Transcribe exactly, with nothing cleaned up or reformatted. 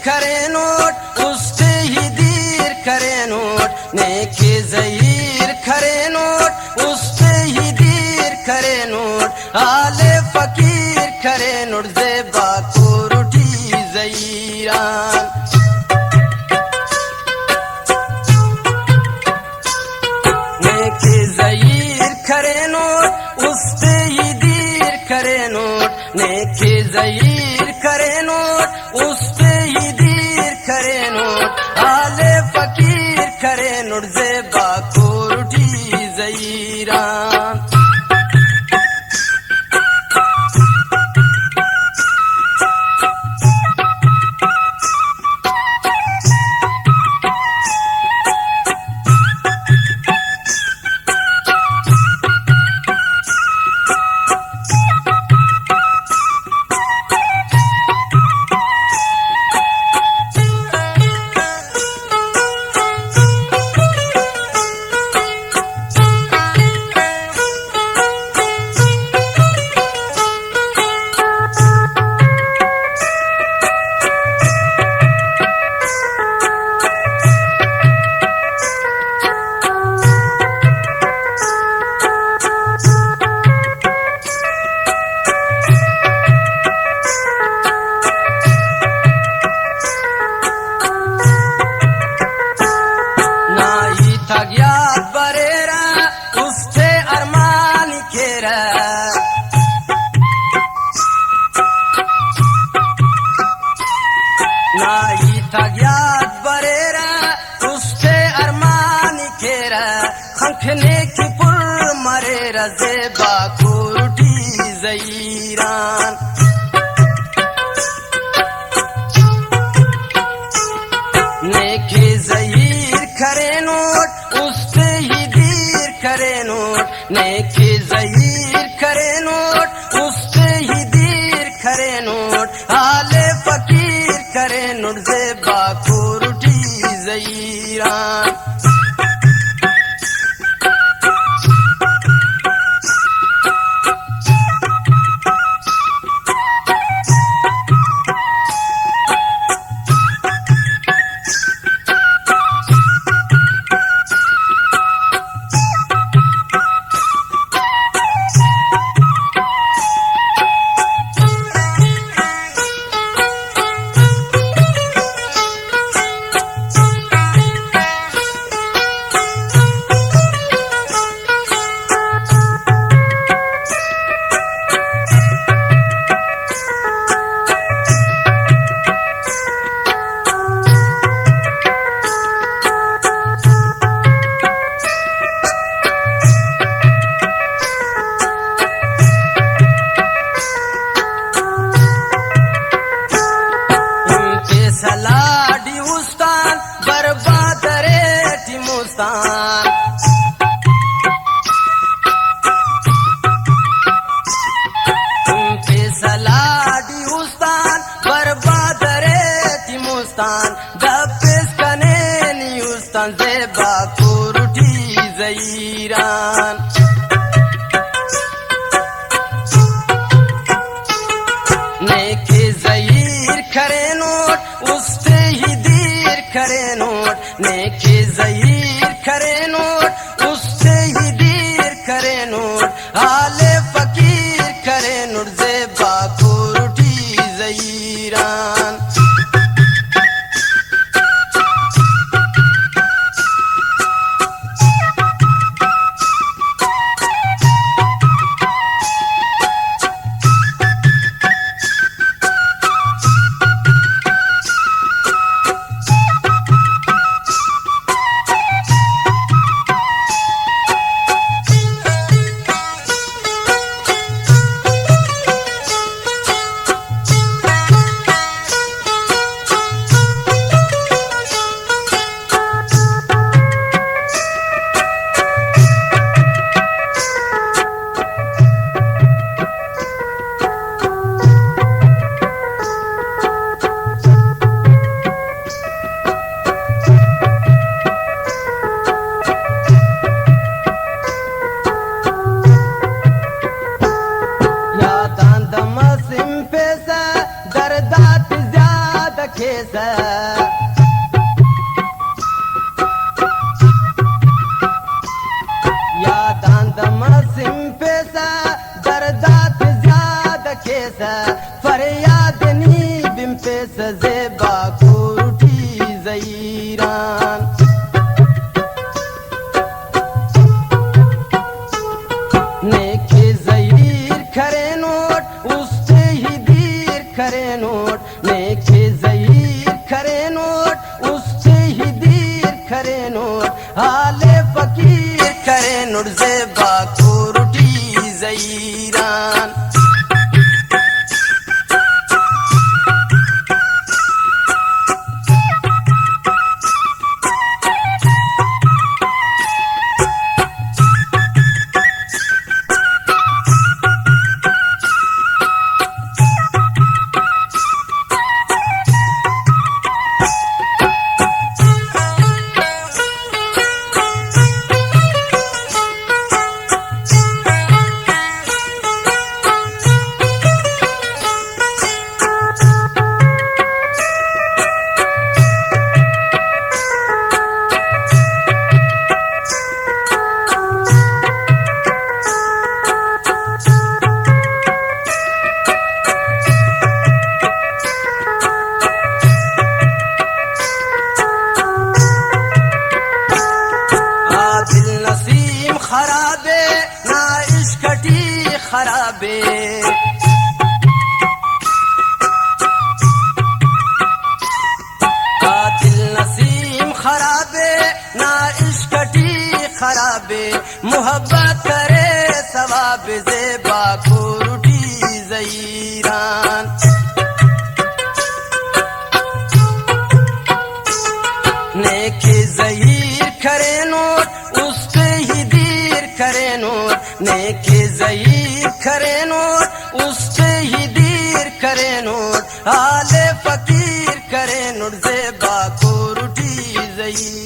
کرینٹ، است ہی دیر کرینٹ، نیکے زہیر کرینٹ، است ہی دیر کرینٹ، حال فقیر کرینٹ، زیبا کورٹی زہیران۔ نیکے زہیر کرینٹ، است ہی دیر کرینٹ، نیکے زہیر کرینٹ، است ہی دیر کرینٹ، حال فقیر کرینٹ، زیبا کورٹی زہیران۔ نا ہیت آک یات بریرہ، است ارمانی کیرہ۔ نا ہیت آک یات بریرہ، است ارمانی کیرہ۔ خنک نیکی پر مریرہ، زیبا کورٹی زہیران۔ نیکے زہیر کرینٹ، است ہی دیر کرینٹ، نیکے زہیر کرینٹ، است ہی دیر کرینٹ، حال فقیر کرینٹ، زیبا کورٹی زہیران۔ فیصلہ ڈی استان برباد ارے ٹی مستان۔ فیصلہ ڈی استان برباد ارے ٹی مستان۔ دپیس کنے نی استان زیبا کورٹی زہیران۔ نیکے زہیر کرینٹ، است ہی دیر کرینٹ، نیکے زہیر کرینٹ، است ہی دیر کرینٹ، حال فقیر کرینٹ، زیبا کورٹی زہیران۔ یاداں دمہ سمپیسہ، درداتے زیادہ کیسہ، فریاد نی بنپیسہ، زیبا کورٹی زہیران۔ نے کہ زہیر کرینٹ، استے ہی دیر کرینٹ، نے کہ زہیر کرینٹ، استے ہی دیر کرینٹ، حال فقیر کرینٹ، زیبا کورٹی زہیران۔ عادل نسیم خرابے، نا عشق ٹی خرابے۔ عادل نسیم خرابے، نا عشق ٹی خرابے، محبت کرے ثواب، زیبا کورٹی زہیران۔ نے کہ زہیر کرینٹ، استے ہی دیر کرینٹ، نے کہ زہیر کرینٹ، استے ہی دیر کرینٹ، حال فقیر کرینٹ، زیبا کورٹی زہیر۔